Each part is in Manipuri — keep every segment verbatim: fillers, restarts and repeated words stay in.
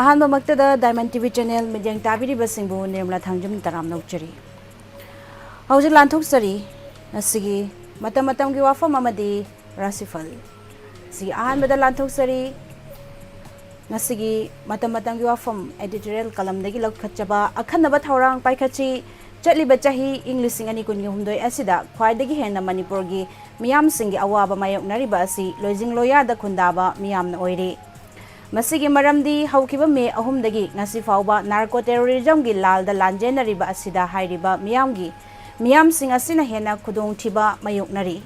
ꯑꯍꯥꯟꯕꯃꯛꯇꯗ Diamond T V channel ꯃꯤꯠꯌꯦꯡ ꯇꯥꯕꯤꯔꯤꯕꯁꯤꯡꯕꯨ ꯅꯤꯔꯃꯂꯥ ꯊꯥꯡꯖꯝ ꯇꯔꯥꯝꯅ ꯑꯣꯛꯆꯔꯤ꯫ ꯍꯧꯖꯤꯛ ꯂꯥꯟꯊꯣꯛꯆꯔꯤ ꯉꯁꯤꯒꯤ ꯃꯇꯝ ꯃꯇꯝꯒꯤ ꯋꯥꯐꯝ ꯑꯃꯗꯤ ꯔꯥꯁꯤꯐꯜ꯫ ꯁꯤꯒꯤ ꯑꯍꯥꯟꯕꯗ ꯂꯥꯟꯊꯣꯛꯆꯔꯤ꯫ ꯉꯁꯤꯒꯤ ꯃꯇꯝ ꯃꯇꯝꯒꯤ ꯋꯥꯐꯝ editorial columnꯗꯒꯤ ꯂꯧꯈꯠꯆꯕ ꯑꯈꯟꯅꯕ ꯊꯧꯔꯥꯡ ꯄꯥꯏꯈꯠꯁꯤ꯫ ꯆꯠꯂꯤꯕ ꯆꯍꯤ ꯏꯪ ꯂꯤꯁꯤꯡ ꯑꯅꯤ ꯀꯨꯟꯒ ꯍꯨꯝꯗꯣꯏ ꯑꯁꯤꯗ ꯈ꯭ꯋꯥꯏꯗꯒꯤ ꯍꯦꯟꯅ ꯃꯅꯤꯄꯨꯔꯒꯤ ꯃꯤꯌꯥꯝꯁꯤꯡꯒꯤ ꯑꯋꯥꯕ ꯃꯥꯌꯣꯛꯅꯔꯤꯕ ꯑꯁꯤ ꯂꯣꯏꯖꯤꯡ ꯂꯣꯌꯥꯗ ꯈꯨꯟꯗꯥꯕ ꯃꯤꯌꯥꯝꯅ ꯑꯣꯏꯔꯤ꯫ ꯃꯁꯤꯒꯤ ꯃꯔꯝꯗꯤ ꯍꯧꯈꯤꯕ ꯃꯦ ꯑꯍꯨꯝꯗꯒꯤ ꯉꯁꯤ ꯐꯥꯎꯕ narco terrorismꯒꯤ ꯂꯥꯜꯗ ꯂꯥꯟꯖꯦꯟꯅꯔꯤꯕ ꯑꯁꯤꯗ ꯍꯥꯏꯔꯤꯕ ꯃꯤꯌꯥꯝꯒꯤ, ꯃꯤꯌꯥꯝꯁꯤꯡ ꯑꯁꯤꯅ ꯍꯦꯟꯅ ꯈꯨꯗꯣꯡꯊꯤꯕ ꯃꯥꯌꯣꯛꯅꯔꯤ꯫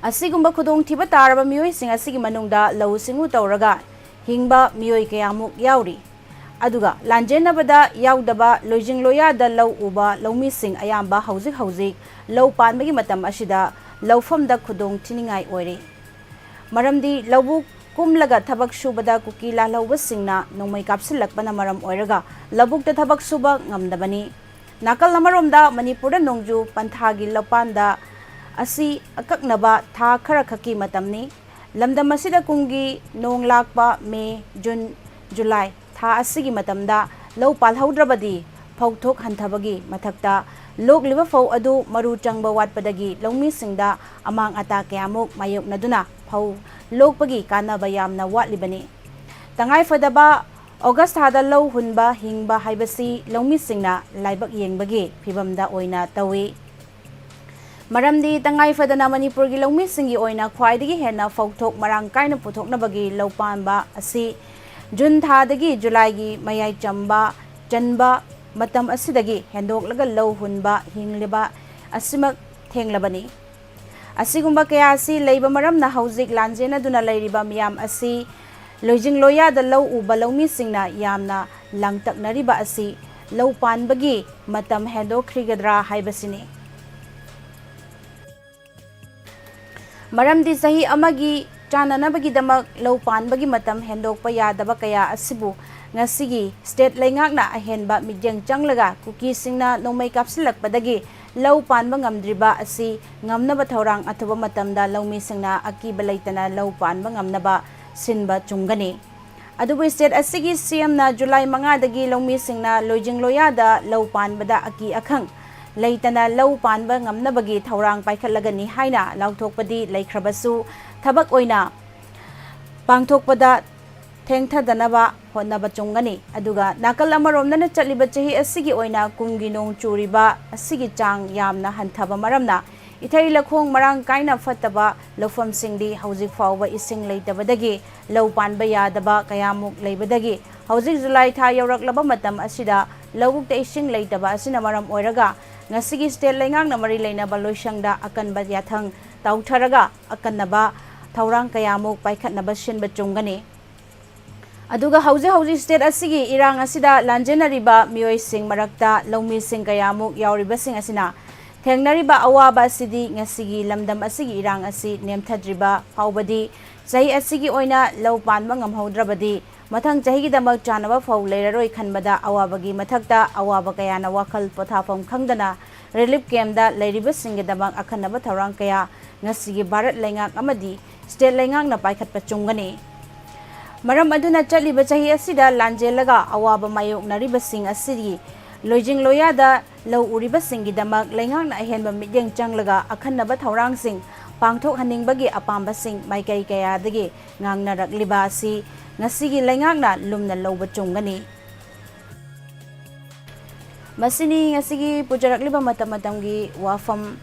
ꯑꯁꯤꯒꯨꯝꯕ ꯈꯨꯗꯣꯡꯊꯤꯕ ꯇꯥꯔꯕ ꯃꯤꯑꯣꯏꯁꯤꯡ ꯑꯁꯤꯒꯤ ꯃꯅꯨꯡꯗ ꯂꯧꯎ ꯁꯤꯡꯎ ꯇꯧꯔꯒ ꯍꯤꯡꯕ ꯃꯤꯑꯣꯏ ꯀꯌꯥꯃꯨꯛ ꯌꯥꯎꯔꯤ꯫ ꯑꯗꯨꯒ ꯂꯥꯟꯖꯦꯟꯅꯕꯗ ꯌꯥꯎꯗꯕ ꯂꯣꯏꯖꯤꯡ ꯂꯣꯌꯥꯗ ꯂꯧ ꯎꯕ ꯂꯧꯃꯤꯁꯤꯡ ꯑꯌꯥꯝꯕ ꯍꯧꯖꯤꯛ ꯍꯧꯖꯤꯛ ꯂꯧ ꯄꯥꯟꯕꯒꯤ ꯃꯇꯝ ꯑꯁꯤꯗ ꯂꯧꯐꯝꯗ ꯈꯨꯗꯣꯡ ꯊꯤꯅꯤꯡꯉꯥꯏ ꯑꯣꯏꯔꯤ꯫ ꯃꯔꯝꯗꯤ ꯂꯧꯕꯨꯛ ꯀꯨꯝꯂꯒ ꯊꯕꯛ ꯁꯨꯕꯗ ꯀꯨꯀꯤ ꯂꯥꯜꯍꯧꯕꯁꯤꯡꯅ ꯅꯣꯡꯃꯩ ꯀꯥꯞꯁꯤꯜꯂꯛꯄꯅ ꯃꯔꯝ ꯑꯣꯏꯔꯒ ꯂꯧꯕꯨꯛꯇ ꯊꯕꯛ ꯁꯨꯕ ꯉꯝꯗꯕꯅꯤ꯫ ꯅꯥꯀꯜ ꯑꯃꯔꯣꯝꯗ ꯃꯅꯤꯄꯨꯔꯗ ꯅꯣꯡꯖꯨ ꯄꯟꯊꯥꯒꯤ ꯂꯧꯄꯥꯟꯗ ꯑꯁꯤ ꯑꯀꯛꯅꯕ ꯊꯥ ꯈꯔꯈꯛꯀꯤ ꯃꯇꯝꯅꯤ꯫ ꯂꯝꯗꯝ ꯑꯁꯤꯗ ꯀꯨꯝꯒꯤ ꯅꯣꯡ ꯂꯥꯛꯄ ꯃꯦ, ꯖꯨꯟ, ꯖꯨꯂꯥꯏ ꯊꯥ ꯑꯁꯤꯒꯤ ꯃꯇꯝꯗ ꯂꯧ ꯄꯥꯜꯍꯧꯗ꯭ꯔꯕꯗꯤ ꯐꯧꯊꯣꯛ ꯍꯟꯊꯕꯒꯤ ꯃꯊꯛꯇ ꯂꯣꯛꯂꯤꯕ ꯐꯧ ꯑꯗꯨ ꯃꯔꯨ ꯆꯪꯕ ꯋꯥꯠꯄꯗꯒꯤ ꯂꯧꯃꯤꯁꯤꯡꯗ ꯑꯃꯥꯡ ꯑꯇꯥ ꯀꯌꯥꯃꯨꯛ ꯃꯥꯌꯣꯛꯅꯗꯨꯅ ꯐꯧ ꯂꯣꯛꯄꯒꯤ ꯀꯥꯟꯅꯕ ꯌꯥꯝꯅ ꯋꯥꯠꯂꯤꯕꯅꯤ꯫ ꯇꯉꯥꯏꯐꯗꯕ ꯑꯣꯒꯁ ꯊꯥꯗ ꯂꯧ ꯍꯨꯟꯕ ꯍꯤꯡꯕ ꯍꯥꯏꯕꯁꯤ ꯂꯧꯃꯤꯁꯤꯡꯅ ꯂꯥꯏꯕꯛ ꯌꯦꯡꯕꯒꯤ ꯐꯤꯚꯝꯗ ꯑꯣꯏꯅ ꯇꯧꯏ꯫ ꯃꯔꯝꯗꯤ ꯇꯉꯥꯏ ꯐꯗꯅ ꯃꯅꯤꯄꯨꯔꯒꯤ ꯂꯧꯃꯤꯁꯤꯡꯒꯤ ꯑꯣꯏꯅ ꯈ꯭ꯋꯥꯏꯗꯒꯤ ꯍꯦꯟꯅ ꯐꯧꯊꯣꯛ ꯃꯔꯥꯡ ꯀꯥꯏꯅ ꯄꯨꯊꯣꯛꯅꯕꯒꯤ ꯂꯧ ꯄꯥꯟꯕ ꯑꯁꯤ ꯖꯨꯟ ꯊꯥꯗꯒꯤ ꯖꯨꯂꯥꯏꯒꯤ ꯃꯌꯥꯏ ꯆꯝꯕ, ꯆꯟꯕ ꯃꯇꯝ ꯑꯁꯤꯗꯒꯤ ꯍꯦꯟꯗꯣꯛꯂꯒ ꯂꯧ ꯍꯨꯟꯕ ꯍꯤꯡꯂꯤꯕ ꯑꯁꯤꯃꯛ ꯊꯦꯡꯂꯕꯅꯤ꯫ ꯑꯁꯤꯒꯨꯝꯕ ꯀꯌꯥ ꯑꯁꯤ ꯂꯩꯕ ꯃꯔꯝꯅ ꯍꯧꯖꯤꯛ ꯂꯥꯟꯖꯦꯟꯅꯗꯨꯅ ꯂꯩꯔꯤꯕ ꯃꯤꯌꯥꯝ ꯑꯁꯤ ꯂꯣꯏꯖꯤꯡ ꯂꯣꯌꯥꯗ ꯂꯧ ꯎꯕ ꯂꯧꯃꯤꯁꯤꯡꯅ ꯌꯥꯝꯅ ꯂꯥꯡꯇꯛꯅꯔꯤꯕ ꯑꯁꯤ ꯂꯧ ꯄꯥꯟꯕꯒꯤ ꯃꯇꯝ ꯍꯦꯟꯗꯣꯛꯈ꯭ꯔꯤꯒꯗ꯭ꯔꯥ ꯍꯥꯏꯕꯁꯤꯅꯤ꯫ ꯃꯔꯝꯗꯤ ꯆꯍꯤ ꯑꯃꯒꯤ ꯆꯥꯅꯅꯕꯒꯤꯗꯃꯛ ꯂꯧ ꯄꯥꯟꯕꯒꯤ ꯃꯇꯝ ꯍꯦꯟꯗꯣꯛꯄ ꯌꯥꯗꯕ ꯀꯌꯥ ꯑꯁꯤꯕꯨ ꯉꯁꯤꯒꯤ state ꯂꯩꯉꯥꯛꯅ ꯑꯍꯦꯟꯕ ꯃꯤꯠꯌꯦꯡ ꯆꯪꯂꯒ ꯀꯨꯀꯤꯁꯤꯡꯅ ꯅꯣꯡꯃꯩ ꯀꯥꯞꯁꯤꯜꯂꯛꯄꯗꯒꯤ ꯂꯧ ꯄꯥꯟꯕ ꯉꯝꯗ꯭ꯔꯤꯕ ꯑꯁꯤ ꯉꯝꯅꯕ ꯊꯧꯔꯥꯡ ꯑꯊꯨꯕ ꯃꯇꯝꯗ ꯂꯧꯃꯤꯁꯤꯡꯅ ꯑꯀꯤꯕ ꯂꯩꯇꯅ ꯂꯧ ꯄꯥꯟꯕ ꯉꯝꯅꯕ ꯁꯤꯟꯕ ꯆꯨꯝꯒꯅꯤ꯫ ꯑꯗꯨꯕꯨ state ꯑꯁꯤꯒꯤ CMꯅ July ꯃꯉꯥꯗꯒꯤ ꯂꯧꯃꯤꯁꯤꯡꯅ ꯂꯣꯏꯖꯤꯡ ꯂꯣꯌꯥꯗ ꯂꯧ ꯄꯥꯟꯕꯗ ꯑꯀꯤ ꯑꯈꯪ ꯂꯩꯇꯅ ꯂꯧ ꯄꯥꯟꯕ ꯉꯝꯅꯕꯒꯤ ꯊꯧꯔꯥꯡ ꯄꯥꯏꯈꯠꯂꯒꯅꯤ ꯍꯥꯏꯅ ꯂꯥꯎꯊꯣꯛꯄꯗꯤ ꯂꯩꯈ꯭ꯔꯕꯁꯨ, ꯊꯕꯛ ꯑꯣꯏꯅ ꯄꯥꯡꯊꯣꯛꯄꯗ ꯊꯦꯡꯊꯗꯅꯕ ꯍꯣꯠꯅꯕ ꯆꯨꯝꯒꯅꯤ꯫ ꯑꯗꯨꯒ ꯅꯥꯀꯜ ꯑꯃꯔꯣꯝꯗꯅ ꯆꯠꯂꯤꯕ ꯆꯍꯤ ꯑꯁꯤꯒꯤ ꯑꯣꯏꯅ ꯀꯨꯝꯒꯤ ꯅꯣꯡ ꯆꯨꯔꯤꯕ ꯑꯁꯤꯒꯤ ꯆꯥꯡ ꯌꯥꯝꯅ ꯍꯟꯊꯕ ꯃꯔꯝꯅ ꯏꯊꯩ ꯂꯧꯈꯣꯡ ꯃꯔꯥꯡ ꯀꯥꯏꯅ ꯐꯠꯇꯕ ꯂꯧꯐꯝꯁꯤꯡꯗꯤ ꯍꯧꯖꯤꯛ ꯐꯥꯎꯕ ꯏꯁꯤꯡ ꯂꯩꯇꯕꯗꯒꯤ ꯂꯧ ꯄꯥꯟꯕ ꯌꯥꯗꯕ ꯀꯌꯥꯃꯨꯛ ꯂꯩꯕꯗꯒꯤ ꯍꯧꯖꯤꯛ July ꯊꯥ ꯌꯧꯔꯛꯂꯕ ꯃꯇꯝ ꯑꯁꯤꯗ ꯂꯧꯕꯨꯛꯇ ꯏꯁꯤꯡ ꯂꯩꯇꯕ ꯑꯁꯤꯅ ꯃꯔꯝ ꯑꯣꯏꯔꯒ ꯉꯁꯤꯒꯤ state ꯂꯩꯉꯥꯛꯅ ꯃꯔꯤ ꯂꯩꯅꯕ ꯂꯣꯏꯁꯪꯗ ꯑꯀꯟꯕ ꯌꯥꯊꯪ ꯇꯧꯊꯔꯒ ꯑꯀꯟꯅꯕ ꯊꯧꯔꯥꯡ ꯀꯌꯥꯃꯨꯛ ꯄꯥꯏꯈꯠꯅꯕ ꯁꯤꯟꯕ ꯆꯨꯝꯒꯅꯤ꯫ ꯑꯗꯨꯒ ꯍꯧꯖꯤꯛ ꯍꯧꯖꯤꯛ state ꯑꯁꯤꯒꯤ ꯏꯔꯥꯡ ꯑꯁꯤꯗ ꯂꯥꯟꯖꯦꯟꯅꯔꯤꯕ ꯃꯤꯑꯣꯏꯁꯤꯡ ꯃꯔꯛꯇ ꯂꯧꯃꯤꯁꯤꯡ ꯀꯌꯥꯃꯨꯛ ꯌꯥꯎꯔꯤꯕꯁꯤꯡ ꯑꯁꯤꯅ ꯊꯦꯡꯅꯔꯤꯕ ꯑꯋꯥꯕ ꯑꯁꯤꯗꯤ ꯉꯁꯤꯒꯤ ꯂꯝꯗꯝ ꯑꯁꯤꯒꯤ ꯏꯔꯥꯡ ꯑꯁꯤ ꯅꯦꯝꯊꯗ꯭ꯔꯤꯕ ꯐꯥꯎꯕꯗꯤ ꯆꯍꯤ ꯑꯁꯤꯒꯤ ꯑꯣꯏꯅ ꯂꯧ ꯄꯥꯟꯕ ꯉꯝꯍꯧꯗ꯭ꯔꯕꯗꯤ ꯃꯊꯪ ꯆꯍꯤꯒꯤꯗꯃꯛ ꯆꯥꯅꯕ ꯐꯧ ꯂꯩꯔꯔꯣꯏ ꯈꯟꯕꯗ ꯑꯋꯥꯕꯒꯤ ꯃꯊꯛꯇ ꯑꯋꯥꯕ ꯀꯌꯥꯅ ꯋꯥꯈꯜ ꯄꯣꯊꯥꯐꯝ ꯈꯪꯗꯅ relief campꯗ ꯂꯩꯔꯤꯕꯁꯤꯡꯒꯤꯗꯃꯛ ꯑꯈꯟꯅꯕ ꯊꯧꯔꯥꯡ ꯀꯌꯥ ꯉꯁꯤꯒꯤ ꯚꯥꯔꯠ ꯂꯩꯉꯥꯛ ꯑꯃꯗꯤ state ꯂꯩꯉꯥꯛꯅ ꯄꯥꯏꯈꯠꯄ ꯆꯨꯝꯒꯅꯤ꯫ ꯃꯔꯝ ꯑꯗꯨꯅ ꯆꯠꯂꯤꯕ ꯆꯍꯤ ꯑꯁꯤꯗ ꯂꯥꯟꯖꯦꯜꯂꯒ ꯑꯋꯥꯕ ꯃꯥꯌꯣꯛꯅꯔꯤꯕꯁꯤꯡ ꯑꯁꯤꯒꯤ ꯂꯣꯏꯖꯤꯡ ꯂꯣꯌꯥꯗ ꯂꯧ ꯎꯔꯤꯕꯁꯤꯡꯒꯤꯗꯃꯛ ꯂꯩꯉꯥꯛꯅ ꯑꯍꯦꯟꯕ ꯃꯤꯠꯌꯦꯡ ꯆꯪꯂꯒ ꯑꯈꯟꯅꯕ ꯊꯧꯔꯥꯡꯁꯤꯡ ꯄꯥꯡꯊꯣꯛꯍꯟꯅꯤꯡꯕꯒꯤ ꯑꯄꯥꯝꯕꯁꯤꯡ ꯃꯥꯏꯀꯩ ꯀꯌꯥꯗꯒꯤ ꯉꯥꯡꯅꯔꯛꯂꯤꯕ ꯑꯁꯤ ꯉꯁꯤꯒꯤ ꯂꯩꯉꯥꯛꯅ ꯂꯨꯝꯅ ꯂꯧꯕ ꯆꯨꯝꯒꯅꯤ꯫ ꯃꯁꯤꯅꯤ ꯉꯁꯤꯒꯤ ꯄꯨꯖꯔꯛꯂꯤꯕ ꯃꯇꯝ ꯃꯇꯝꯒꯤ ꯋꯥꯐꯝ꯫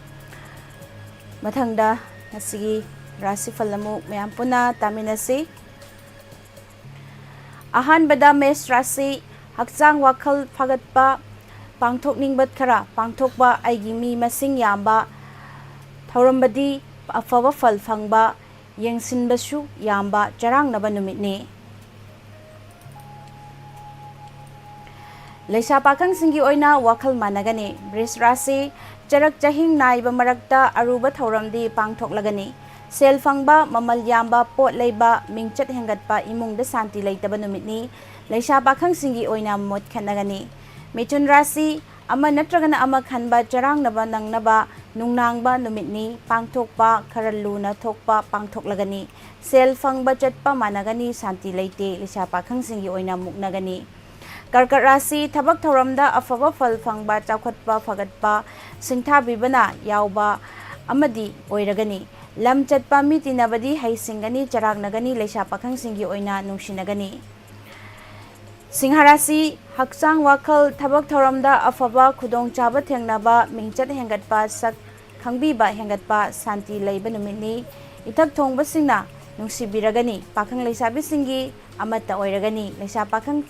ꯃꯊꯪꯗ ꯉꯁꯤꯒꯤ ꯔꯥꯁꯤꯐꯜ ꯑꯃꯨꯛ ꯃꯌꯥꯝ ꯄꯨꯟꯅ ꯇꯥꯃꯤꯟꯅꯁꯤ꯫ ꯑꯍꯥꯟꯕꯗ ꯃꯦꯁ ꯔꯥꯁꯤ, ꯍꯛꯆꯥꯡ ꯋꯥꯈꯜ ꯐꯒꯠꯄ, ꯄꯥꯡꯊꯣꯛꯅꯤꯡꯕ ꯈꯔ ꯄꯥꯡꯊꯣꯛꯄ, ꯑꯩꯒꯤ ꯃꯤ ꯃꯁꯤꯡ ꯌꯥꯝꯕ, ꯊꯧꯔꯝꯕꯗꯤ ꯑꯐꯕ ꯐꯜ ꯐꯪꯕ, ꯌꯦꯡꯁꯤꯟꯕꯁꯨ ꯌꯥꯝꯕ ꯆꯔꯥꯡꯅꯕ ꯅꯨꯃꯤꯠꯅꯤ꯫ ꯂꯩꯁꯥ ꯄꯥꯈꯪꯁꯤꯡꯒꯤ ꯑꯣꯏꯅ ꯋꯥꯈꯜ ꯃꯥꯟꯅꯒꯅꯤ꯫ ꯕ꯭ꯔꯤꯖ ꯔꯥꯁꯤ, ꯆꯔꯛ ꯆꯍꯤꯡ ꯅꯥꯏꯕ ꯃꯔꯛꯇ ꯑꯔꯨꯕ ꯊꯧꯔꯝꯗꯤ ꯄꯥꯡꯊꯣꯛꯂꯒꯅꯤ꯫ ꯁꯦꯜ ꯐꯪꯕ, ꯃꯃꯜ ꯌꯥꯝꯕ, ꯄꯣꯠ ꯂꯩꯕ, ꯃꯤꯡꯆꯠ ꯍꯦꯟꯒꯠꯄ, ꯏꯃꯨꯡꯗ ꯁꯥꯟꯇꯤ ꯂꯩꯇꯕ ꯅꯨꯃꯤꯠꯅꯤ꯫ ꯂꯩꯁꯥ ꯄꯥꯈꯪꯁꯤꯡꯒꯤ ꯑꯣꯏꯅ ꯃꯣꯠ ꯈꯦꯠꯅꯒꯅꯤ꯫ ꯃꯤꯊꯨꯟ ꯔꯥꯁꯤ, ꯑꯃ ꯅꯠꯇ꯭ꯔꯒꯅ ꯑꯃ ꯈꯟꯕ, ꯆꯔꯥꯡꯅꯕ ꯅꯪꯅꯕ, ꯅꯨꯡꯅꯥꯡꯕ ꯅꯨꯃꯤꯠꯅꯤ꯫ ꯄꯥꯡꯊꯣꯛꯄ ꯈꯔ ꯂꯨꯅ ꯊꯣꯛꯄ ꯄꯥꯡꯊꯣꯛꯂꯒꯅꯤ꯫ ꯁꯦꯜ ꯐꯪꯕ ꯆꯠꯄ ꯃꯥꯟꯅꯒꯅꯤ꯫ ꯁꯥꯟꯇꯤ ꯂꯩꯇꯦ꯫ ꯂꯩꯁꯥ ꯄꯥꯈꯪꯁꯤꯡꯒꯤ ꯑꯣꯏꯅ ꯃꯨꯛꯅꯒꯅꯤ꯫ ꯀꯔꯀꯠ ꯔꯥꯁꯤ, ꯊꯕꯛ ꯊꯧꯔꯝꯗ ꯑꯐꯕ ꯐꯜ ꯐꯪꯕ, ꯆꯥꯎꯈꯠꯄ ꯐꯒꯠꯄ, ꯁꯤꯡꯊꯥꯕꯤꯕꯅ ꯌꯥꯎꯕ ꯑꯃꯗꯤ ꯑꯣꯏꯔꯒꯅꯤ꯫ ꯂꯝ ꯆꯠꯄ, ꯃꯤ ꯇꯤꯟꯅꯕꯗꯤ ꯍꯩꯁꯤꯡꯒꯅꯤ, ꯆꯔꯥꯛꯅꯒꯅꯤ꯫ ꯂꯩꯁꯥ ꯄꯥꯈꯪꯁꯤꯡꯒꯤ ꯑꯣꯏꯅ ꯅꯨꯡꯁꯤꯅꯒꯅꯤ꯫ ꯁꯤꯡꯍ ꯔꯥꯁꯤ, ꯍꯛꯆꯥꯡ ꯋꯥꯈꯜ ꯊꯕꯛ ꯊꯧꯔꯝꯗ ꯑꯐꯕ ꯈꯨꯗꯣꯡꯆꯥꯕ ꯊꯦꯡꯅꯕ, ꯃꯤꯡꯆꯠ ꯍꯦꯟꯒꯠꯄ, ꯁꯛ ꯈꯪꯕꯤꯕ ꯍꯦꯟꯒꯠꯄ, ꯁꯥꯟꯇꯤ ꯂꯩꯕ ꯅꯨꯃꯤꯠꯅꯤ꯫ ꯏꯊꯛ ꯊꯣꯡꯕꯁꯤꯡꯅ ꯅꯨꯡꯁꯤꯕꯤꯔꯒꯅꯤ꯫ ꯄꯥꯈꯪ ꯂꯩꯁꯥꯕꯤꯁꯤꯡꯒꯤ ꯑꯃꯠꯇ ꯑꯣꯏꯔꯒꯅꯤ꯫ ꯂꯩꯁꯥ ꯄꯥꯈꯪ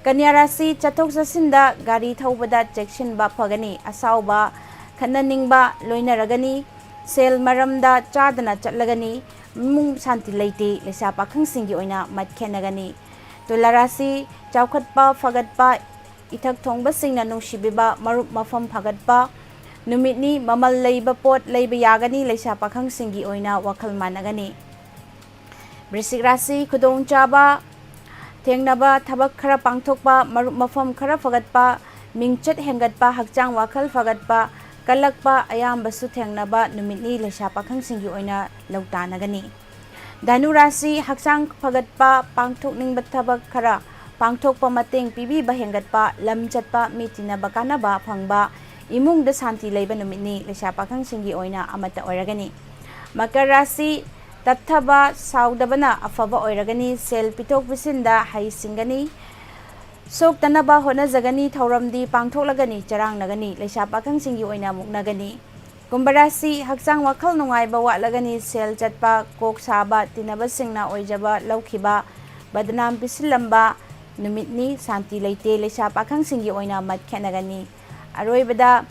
ꯀꯟꯌꯥ ꯔꯥꯁꯤ, ꯆꯠꯊꯣꯛ ꯆꯠꯁꯤꯟꯗ ꯒꯥꯔꯤ ꯊꯧꯕꯗ ꯆꯦꯛꯁꯤꯟꯕ ꯐꯒꯅꯤ꯫ ꯑꯁꯥꯎꯕ ꯈꯠꯅꯅꯤꯡꯕ ꯂꯣꯏꯅꯔꯒꯅꯤ꯫ ꯁꯦꯜ ꯃꯔꯝꯗ ꯆꯥꯗꯅ ꯆꯠꯂꯒꯅꯤ꯫ ꯏꯃꯨꯡ ꯁꯥꯟꯇꯤ ꯂꯩꯇꯦ꯫ ꯂꯩꯁꯥ ꯄꯥꯈꯪꯁꯤꯡꯒꯤ ꯑꯣꯏꯅ ꯃꯠ ꯈꯦꯠꯅꯒꯅꯤ꯫ ꯇꯨꯂꯥ ꯔꯥꯁꯤ, ꯆꯥꯎꯈꯠꯄ ꯐꯒꯠꯄ, ꯏꯊꯛ ꯊꯣꯡꯕꯁꯤꯡꯅ ꯅꯨꯡꯁꯤꯕꯤꯕ, ꯃꯔꯨꯞ ꯃꯐꯝ ꯐꯒꯠꯄ ꯅꯨꯃꯤꯠꯅꯤ꯫ ꯃꯃꯜ ꯂꯩꯕ ꯄꯣꯠ ꯂꯩꯕ ꯌꯥꯒꯅꯤ꯫ ꯂꯩꯁꯥ ꯄꯥꯈꯪꯁꯤꯡꯒꯤ ꯑꯣꯏꯅ ꯋꯥꯈꯜ ꯃꯥꯟꯅꯒꯅꯤ꯫ ꯕ꯭ꯔꯤꯁꯤꯛ ꯔꯥꯁꯤ, ꯈꯨꯗꯣꯡꯆꯥꯕ ꯊꯦꯡꯅꯕ, ꯊꯕꯛ ꯈꯔ ꯄꯥꯡꯊꯣꯛꯄ, ꯃꯔꯨꯞ ꯃꯐꯝ ꯈꯔ ꯐꯒꯠꯄ, ꯃꯤꯡꯆꯠ ꯍꯦꯟꯒꯠꯄ, ꯍꯛꯆꯥꯡ ꯋꯥꯈꯜ ꯐꯒꯠꯄ, ꯀꯜꯂꯛꯄ ꯑꯌꯥꯝꯕꯁꯨ ꯊꯦꯡꯅꯕ ꯅꯨꯃꯤꯠꯅꯤ꯫ ꯂꯩꯁꯥ ꯄꯥꯈꯪꯁꯤꯡꯒꯤ ꯑꯣꯏꯅ ꯂꯧꯇꯥꯅꯒꯅꯤ꯫ ꯙꯅꯨ ꯔꯥꯁꯤ, ꯍꯛꯆꯥꯡ ꯐꯒꯠꯄ, ꯄꯥꯡꯊꯣꯛꯅꯤꯡꯕ ꯊꯕꯛ ꯈꯔ ꯄꯥꯡꯊꯣꯛꯄ, ꯃꯇꯦꯡ ꯄꯤꯕꯤꯕ ꯍꯦꯟꯒꯠꯄ, ꯂꯝ ꯆꯠꯄ, ꯃꯤ ꯇꯤꯟꯅꯕ ꯀꯥꯟꯅꯕ ꯐꯪꯕ, ꯏꯃꯨꯡꯗ ꯁꯥꯟꯇꯤ ꯂꯩꯕ ꯅꯨꯃꯤꯠꯅꯤ꯫ ꯂꯩꯁꯥ ꯄꯥꯈꯪꯁꯤꯡꯒꯤ ꯑꯣꯏꯅ ꯑꯃꯠꯇ ꯑꯣꯏꯔꯒꯅꯤ꯫ ꯃꯀꯔ ꯔꯥꯁꯤ, ꯇꯞꯊꯕ, ꯁꯥꯎꯗꯕꯅ ꯑꯐꯕ ꯑꯣꯏꯔꯒꯅꯤ꯫ ꯁꯦꯜ ꯄꯤꯊꯣꯛ ꯄꯤꯁꯤꯟꯗ ꯍꯩꯁꯤꯡꯒꯅꯤ꯫ ꯁꯣꯛꯇꯅꯕ ꯍꯣꯠꯅꯖꯒꯅꯤ꯫ ꯊꯧꯔꯝꯗꯤ ꯄꯥꯡꯊꯣꯛꯂꯒꯅꯤ, ꯆꯔꯥꯡꯅꯒꯅꯤ꯫ ꯂꯩꯁꯥ ꯄꯥꯈꯪꯁꯤꯡꯒꯤ ꯑꯣꯏꯅ ꯃꯨꯛꯅꯒꯅꯤ꯫ ꯀꯨꯝꯚ ꯔꯥꯁꯤ, ꯍꯛꯆꯥꯡ ꯋꯥꯈꯜ ꯅꯨꯡꯉꯥꯏꯕ ꯋꯥꯠꯂꯒꯅꯤ꯫ ꯁꯦꯜ ꯆꯠꯄ, ꯀꯣꯛ ꯁꯥꯕ, ꯇꯤꯟꯅꯕꯁꯤꯡꯅ ꯑꯣꯏꯖꯕ ꯂꯧꯈꯤꯕ, ꯕꯗꯅꯥꯝ ꯄꯤꯁꯤꯜꯂꯝꯕ ꯅꯨꯃꯤꯠꯅꯤ꯫ ꯁꯥꯟꯇꯤ ꯂꯩꯇꯦ꯫ ꯂꯩꯁꯥ ꯄꯥꯈꯪꯁꯤꯡꯒꯤ ꯑꯣꯏꯅ ꯃꯠ ꯈꯦꯠꯅꯒꯅꯤ꯫ ꯑꯔꯣꯏꯕꯗ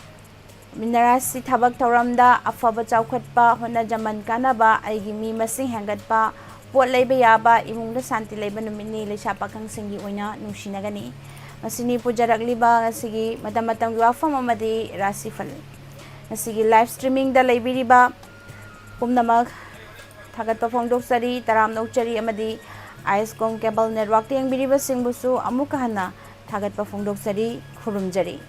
ꯃꯤꯅ ꯔꯥꯁꯤ, ꯊꯕꯛ ꯊꯧꯔꯝꯗ ꯑꯐꯕ ꯆꯥꯎꯈꯠꯄ, ꯍꯣꯠꯅꯖꯃꯟ ꯀꯥꯟꯅꯕ, ꯑꯩꯒꯤ ꯃꯤ ꯃꯁꯤꯡ ꯍꯦꯟꯒꯠꯄ, ꯄꯣꯠ ꯂꯩꯕ ꯌꯥꯕ, ꯏꯃꯨꯡꯗ ꯁꯥꯟꯇꯤ ꯂꯩꯕ ꯅꯨꯃꯤꯠꯅꯤ꯫ ꯂꯩꯁꯥ ꯄꯥꯈꯪꯁꯤꯡꯒꯤ ꯑꯣꯏꯅ ꯅꯨꯡꯁꯤꯅꯒꯅꯤ꯫ ꯃꯁꯤꯅꯤ ꯄꯨꯖꯔꯛꯂꯤꯕ ꯉꯁꯤꯒꯤ ꯃꯇꯝ ꯃꯇꯝꯒꯤ ꯋꯥꯐꯝ ꯑꯃꯗꯤ ꯔꯥꯁꯤꯐꯜ꯫ ꯉꯁꯤꯒꯤ ꯂꯥꯏꯚ ꯁ꯭ꯇ꯭ꯔꯤꯃꯤꯡꯗ ꯂꯩꯕꯤꯔꯤꯕ ꯄꯨꯝꯅꯃꯛ ꯊꯥꯒꯠꯄ ꯐꯣꯡꯗꯣꯛꯆꯔꯤ, ꯇꯔꯥꯝꯅ ꯑꯣꯛꯆꯔꯤ ꯑꯃꯗꯤ ꯑꯥꯏꯁꯀꯣꯝ ꯀꯦꯕꯜ ꯅꯦꯠꯋꯥꯔꯛꯇ ꯌꯦꯡꯕꯤꯔꯤꯕꯁꯤꯡꯕꯨꯁꯨ ꯑꯃꯨꯛꯀ ꯍꯟꯅ ꯊꯥꯒꯠꯄ ꯐꯣꯡꯗꯣꯛꯆꯔꯤ, ꯈꯨꯔꯨꯝꯖꯔꯤ꯫